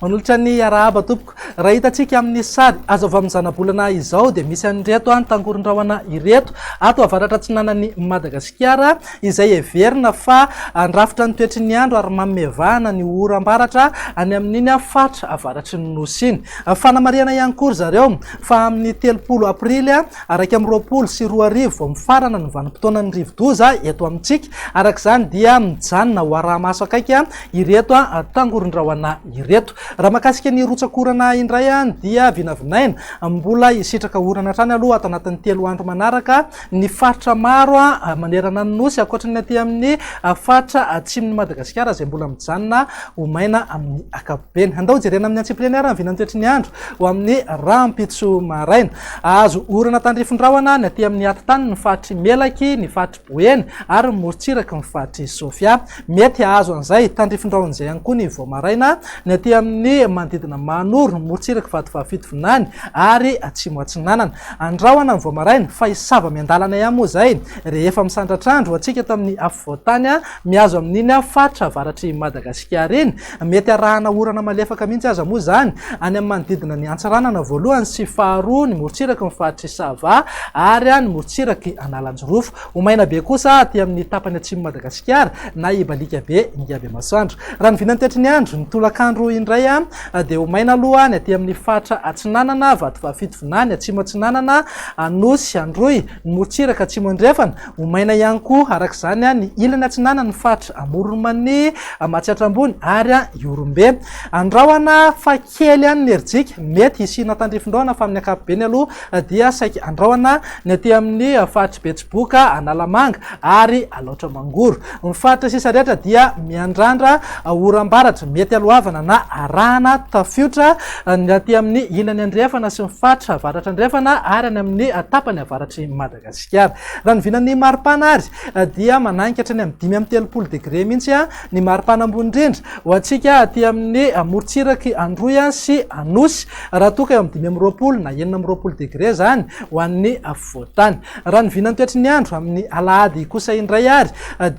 Manolotra ny arahaba tompoko. Raha hitantsika amin'ny sary azo avy amin'ny zanabolana izao dia misy an'ireto tangoron-drahona ireto ato avaratra atsinanan'i Madagasikara izay heverina fa handrafitra ny toetry ny andro ary manome vahana ny oram-baratra any amin'iny faritra avaratry ny Nosy iny. Fanamarihana ihany koa ry zareo fa amin'ny 30 aprily 2021 vao mifarana ny vanim-potoanan'ny rivodoza eto amintsika. Araka izany dia mijanona ho araha-maso akaiky ireto tangoron-drahona ireto. Raha mahakasika ny rotsak'orana indray dia vinavinaina mbola hisitraka orana hatrany aloha ato anatin'ny 3 andro manaraka ny faritra maro manerana ny Nosy ankoatra ny aty amin'ny faritra atsimon'i Madagasikara izay mbola mijanona ho maina amin'ny ankapobeny. Andao jerena amin'ny antsipiriany ary ny vinan'ny toetry ny andro ho amin'ny rahampitso maraina. Hahazo orana tandrifin-drahona ny aty amin'ny atitany ny faritr'i Melaky, ny faritr'i Boeny ary ny morontsiraky ny faritr'i Sofia. Mety hahazo an'izay tandrifin-drahona izay ihany koa ny vao maraina ny aty amin'ny manodidina Mahanoro, ny morontsirak'i Vatovavy Fitovinany ary Atsimo Atsinanana. Andrahona ny vao maraina fa hisava miandalana ihany moa izay rehefa misandratr'andro ho antsika eto amin'ny afovoan-tany mihazo amin'iny faritra avaratr'i Madagasikara iny. Mety arahana orana malefaka mihitsy aza moa izany any amin'ny manodidina ny Antsiranana voalohany sy faharoa, ny morontsiraky ny faritr'i Sava ary ny morontsirak'i Analanjirofo. Ho maina be kosa aty amin'ny tapany atsimon'i Madagasikara na hibaliaka be Ingabemasoandro. Raha ny vinan'ny toetry ny andro, ny tolakandro indray dia ho maina aloha ny aty amin'ny faritra Atsinanana, Vatovavy Fitovinany, Atsimo Atsinanana, Anosy, Androy, ny morontsiraka Atsimo Andrefana. Ho maina ihany koa araka izany ny ilany atsinanan'ny faritra Amoron'i Mania, Matsiatra Ambony ary Ihorombe. Andrahona fa kely ihany ny herijika, mety hisiana tandrifin-drahona fa amin'ny ankapobeny aloha dia saika andrahona ny aty amin'ny faritr'i Betsiboka, Analamanga ary Alaotra Mangoro. Ny faritra sisa rehetra dia miandrandra oram-baratra mety aloavana na arahana tafiotra ny aty amin'ny ilany andrefana sy ny faritra avaratra andrefana ary any amin'ny tapany avaratr'i Madagasikara. Raha ny vinan'ny maripana ary dia mananika hatrany amin'ny 35 degre mihitsy ny maripana ambony indrindra ho antsika aty amin'ny morontsirak'i Androy sy Anosy raha toa ka eo amin'ny 25 na 26 degre izany ho an'ny afovoan-tany. Raha ny vinan'ny toetry ny andro amin'ny alahady kosa indray ary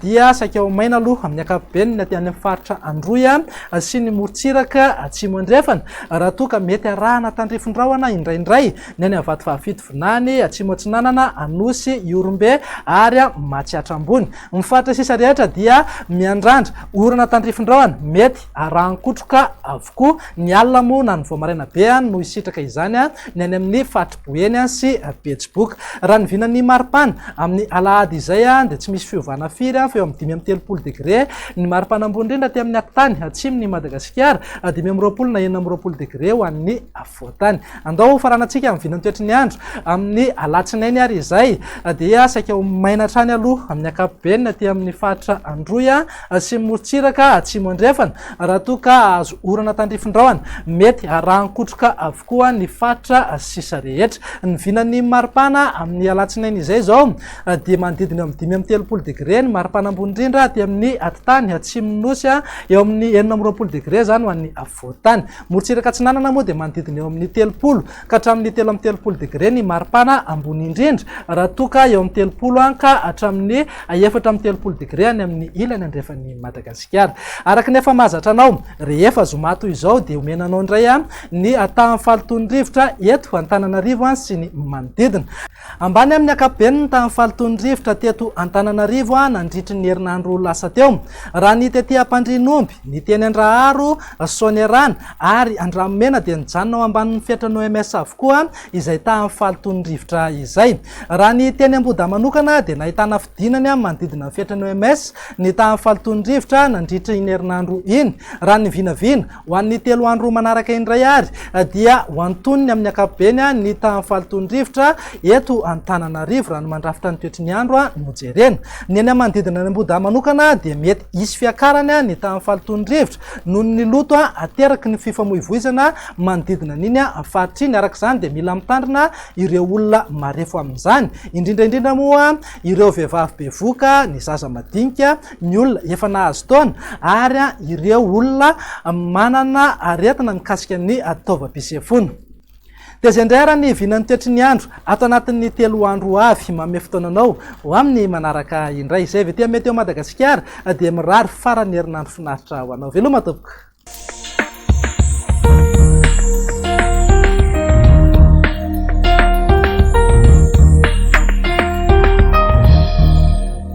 dia saika ho maina aloha amin'ny ankapobeny ny aty any amin'ny faritra Androy sy ny morontsiraka atsimo andrefana raha toa ka mety arahana tandrifin-drahona indraindray ny any Vatovavy Fitovinany, Atsimo Atsinanana, Anosy, Ihorombe ary Matsiatra Ambony. Ny faritra sisa rehetra dia miandrandra orana tandrifin-drahona mety arahan-kotroka avokoa. Ny alina moa na ny vao maraina be no hisitraka izany ny any amin'ny faritr'i Boeny sy Betsiboka. Raha ny vinan'ny maripana amin'ny alahady izay dia tsy misy fiovana firy fa eo amin'ny 35 degre ny maripana ambony indrindra aty amin'ny atitany atsimon'i Madagasikara, 25 na 26 degre ho an'ny afovoan-tany. Andao ho faranantsika amin'ny vinan'ny toetry ny andro amin'ny alatsinainy ary izay dia saika ho maina hatrany aloha amin'ny ankapobeny ny aty amin'ny faritra Androy sy ny morontsiraka atsimo andrefana raha toa ka hahazo orana tandrifin-drahona mety harahan-kotroka avokoa ny faritra sisa rehetra. Ny vinan'ny maripana amin'ny alatsinainy izay izao dia manodidina eo amin'ny 35 degre ny maripana ambony indrindra aty amin'ny atitany atsimon'ny nosy, eo amin'ny 26 degre izany ho an'ny afovoan-tany. Morontsiraka atsinanana moa dia manodidina eo amin'ny 30 ka hatramin'ny 33 degre ny maripana ambony indrindra, raha toa ka eo amin'ny 30 ka hatramin'ny 34 degre any amin'ny ilany andrefan'i Madagasikara. Araka ny efa mahazatra anao, rehefa zoma toy izao dia omena anao indray ny tahan'ny fahalotoan'ny rivotra eto Antananarivo sy ny manodidina. Ambany amin'ny ankapobeny ny tahan'ny fahalotoan'ny rivotra teto Antananarivo nandritry ny herinandro lasa teo. Raha ny tety Ampandrianomby, ny teny Andraharo, Soanierana ary Andranomena dia nijanona ho ambanin'ny fetran'ny OMS avokoa izay tahan'ny fahalotoan'ny rivotra izay. Raha ny teny Ambohidahy manokana dia nahitana fidinany manodidina ny fetran'ny OMS ny tahan'ny fahalotoan'ny rivotra nandritra iny herinandro iny. Raha ny vinavina, Ho an'ny 3 andro manaraka indray ary dia ho antonony amin'ny ankapobeny ny tahan'ny fahalotoan'ny rivotra eto Antananarivo raha ny mandrafitra ny toetry ny andro no jerena. Ny eny amin'ny manodidina ny Ambohidahy manokana dia mety hisy fiakarany ny tahan'ny fahalotoan'ny rivotra noho ny loto ateraky ny fifamoivoizana manodidina an'iny faritra iny. Araka izany dia mila mitandrina ireo olona marefo amin'izany, indrindra indrindra moa ireo vehivavy bevohoka, ny zaza madinika, ny olona efa nahazo taona ary ireo olona manana aretina mikasika ny taovam-pisefoana. Dia izay indray ary ny vinan'ny toetry ny andro ato anatin'ny 3 andro ho avy. Manome fotoana anao ho amin'ny manaraka indray. Izay avy aty amin'ny Météo Madagasikara dia mirary faran'ny herinandro finaritra ho anao. Veloma tompoko.